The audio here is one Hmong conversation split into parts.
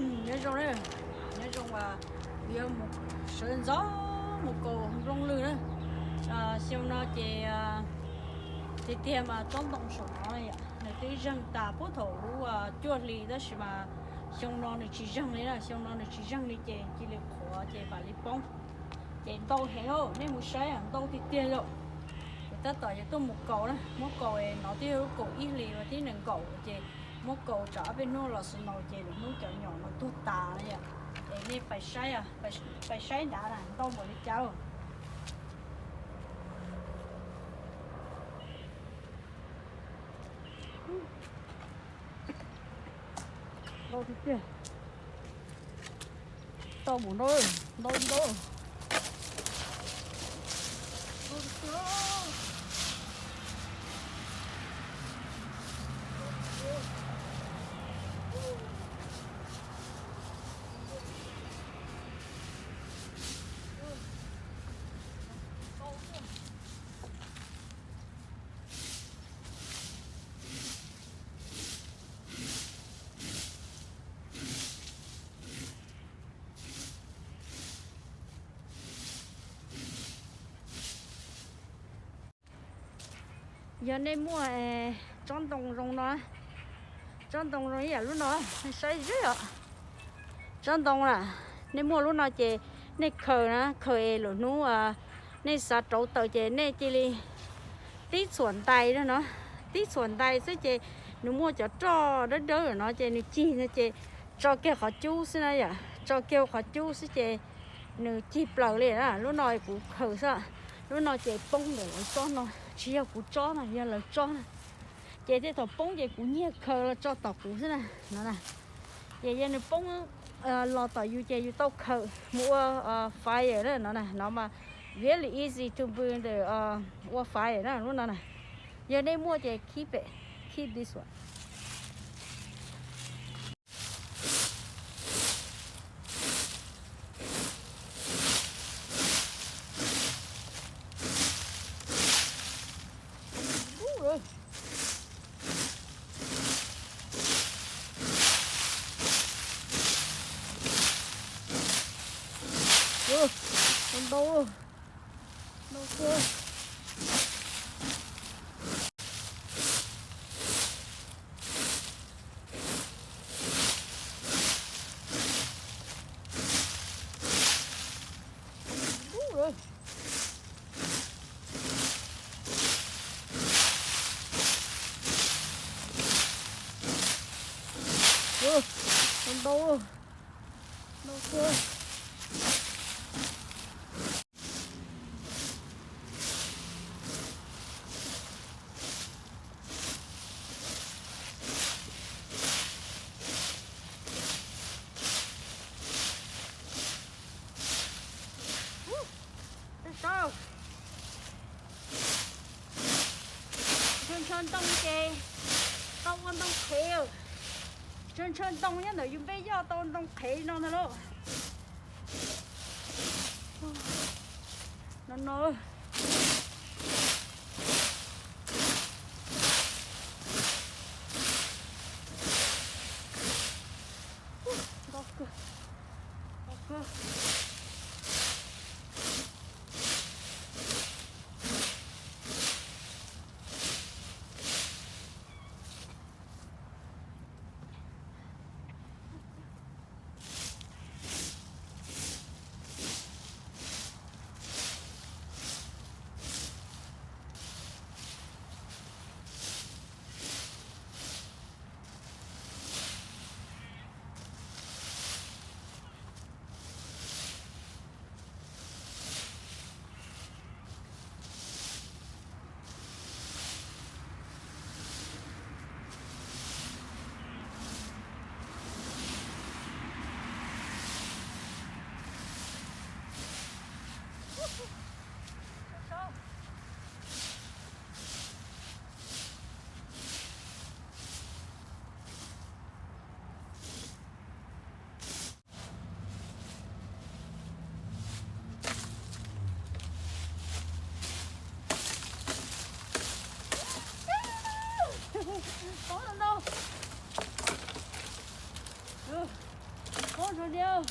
Nyob zoo, nyob zoo, kuv yuav mus sawv ntxov mus kaus nplooj lwg na. Xyoo no ces tiag tiag mas tsob ntoo saum no yom, nws twb zeeg tas puag thaum lub cuaj hli tab sis mas xyoo no nws tsis zeeg li na, xyoo no nws tsis zeeg li ces cia li qhuav ces mam li poob. Ces ntau heev, nej mus saib ntau tiag tiag li. Kuv tab tom yuav tuaj mus kaus na, muab kaus no twb yog lub kaus ib hlis uas thib nees nkaum ces muab kaus tsam ob peb hnub los snow ces lwm hnub cov nyom no tuag tas no yom. Es nej pais saib, pais saib nrad na ntau npaum li cas. Ntau tiag tiag. Tau mus ntau, ntau ntau. Yog nej muaj tsob ntoo zoo no, tsob ntoo zoo ib yam lub no, nej saib ze os. Tsob ntoo na, nej muaj lub no ces nej khaws na, khaws es lwm hnub nej xav rauv taws ces nej cia li tib txhuam ntais no, tib txhuam ntais xwb ces nws muaj cov roj dawb dawb no ces nws cig no ces tso kiag qhov cub xwb na yom, tso kiag qhov cub xwb ces nws cig plaws li na. Lub no kuv khaws xwb, lub no ces poob ntawm lawv tsob no, tsis yog kuv tsob na, yog lawv tsob na. Ces tej thaum poob ces kuv nyiag khaws los tso tom kuv xwb na, no na. Ces yog nws poob los tom yus ces yus tau khaws mus ua fire na, no na, no mas very easy to burn the, ua fire na, lub no na. Yog nej muaj ces keep it, keep this one. Ntau, ntau kawg. Ntau, ntau, ntau kawg. Ntshaw ntshaw ntoo ces tau ua ntoo qhev. Ntshaw ntshaw ntoo nyob ntawm yus npej yoj tau ntoo qhev no ntag lauj. No no. Ntau kawg, ntau kawg. Yog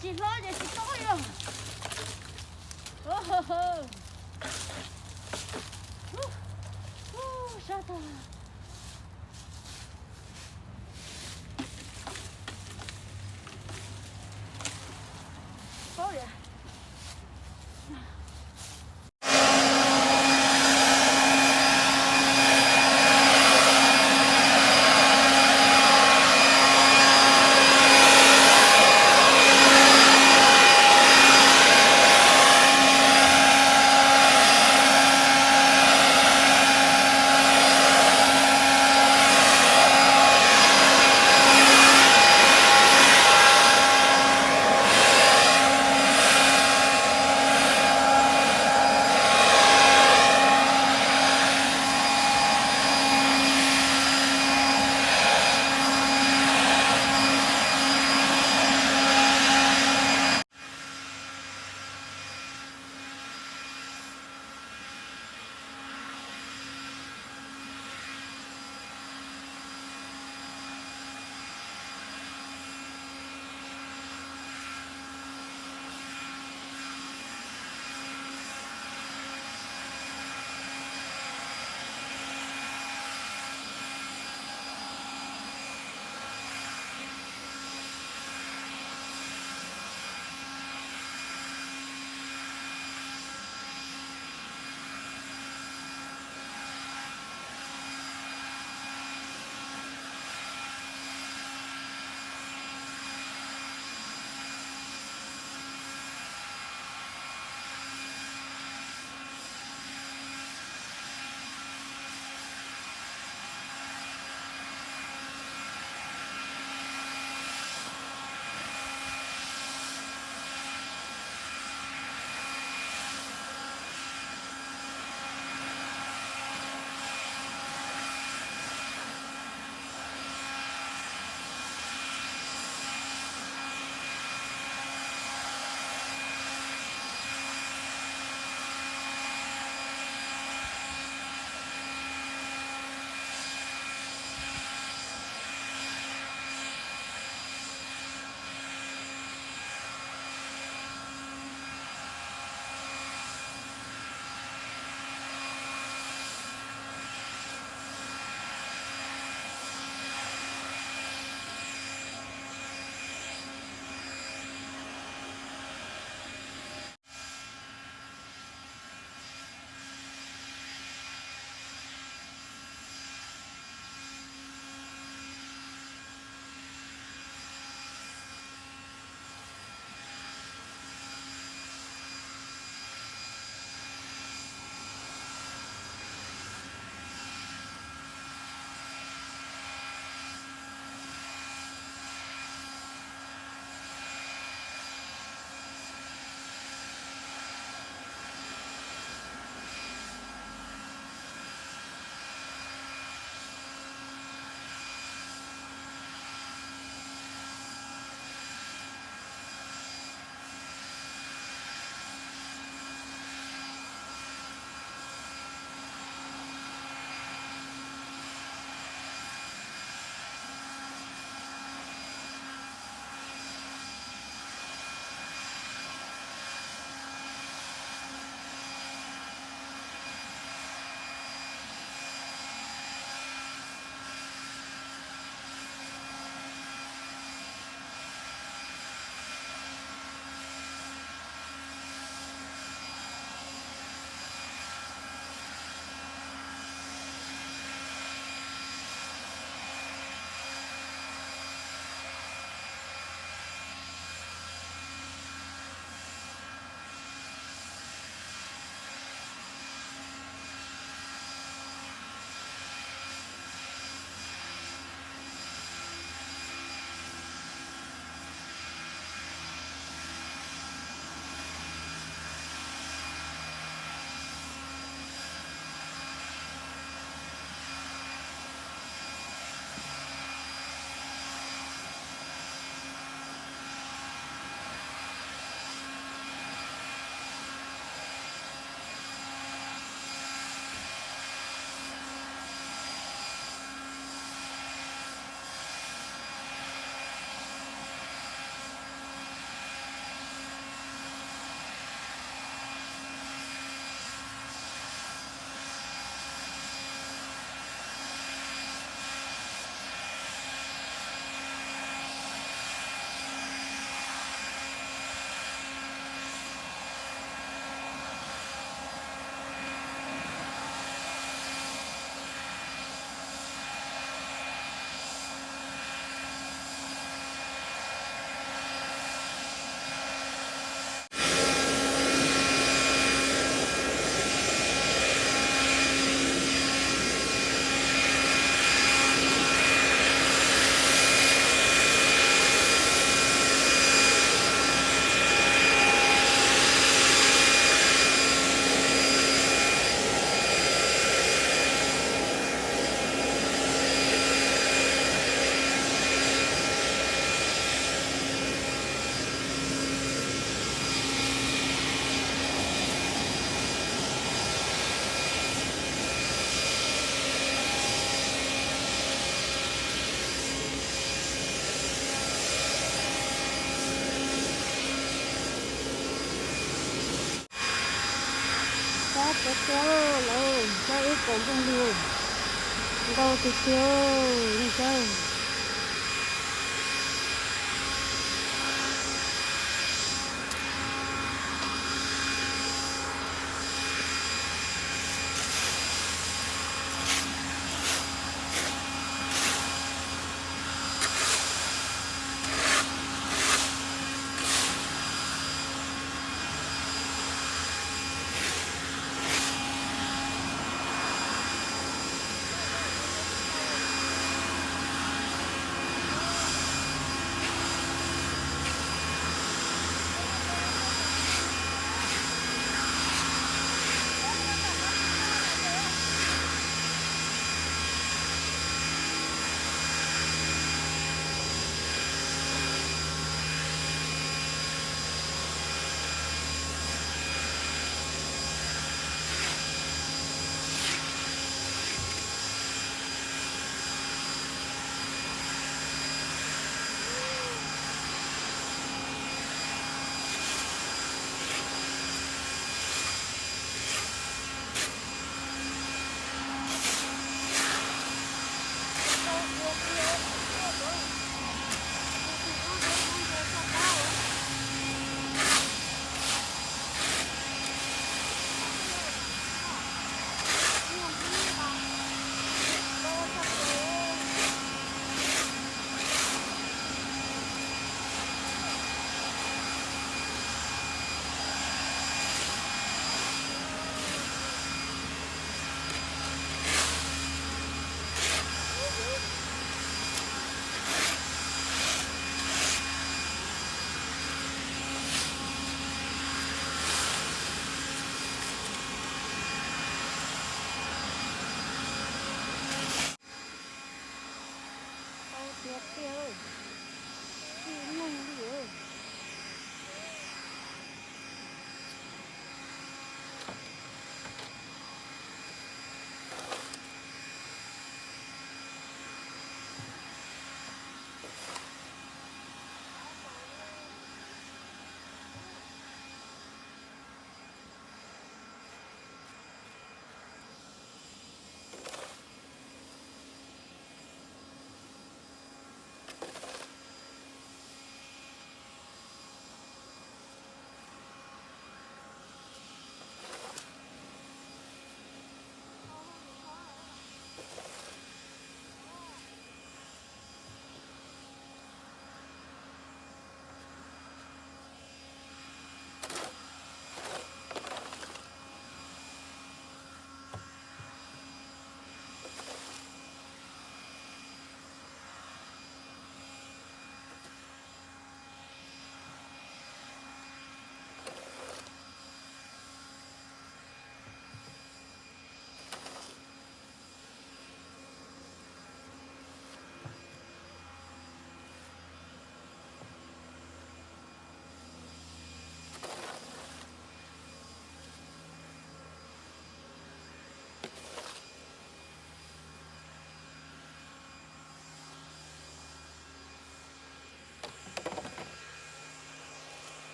tsis hlob ces tsis tob li os. Sab tag. Paub li. Saib lawv saib ib kaus nplooj ntug ntau tiag tiag li saib. Tau tiag tiag, tsis mloog li.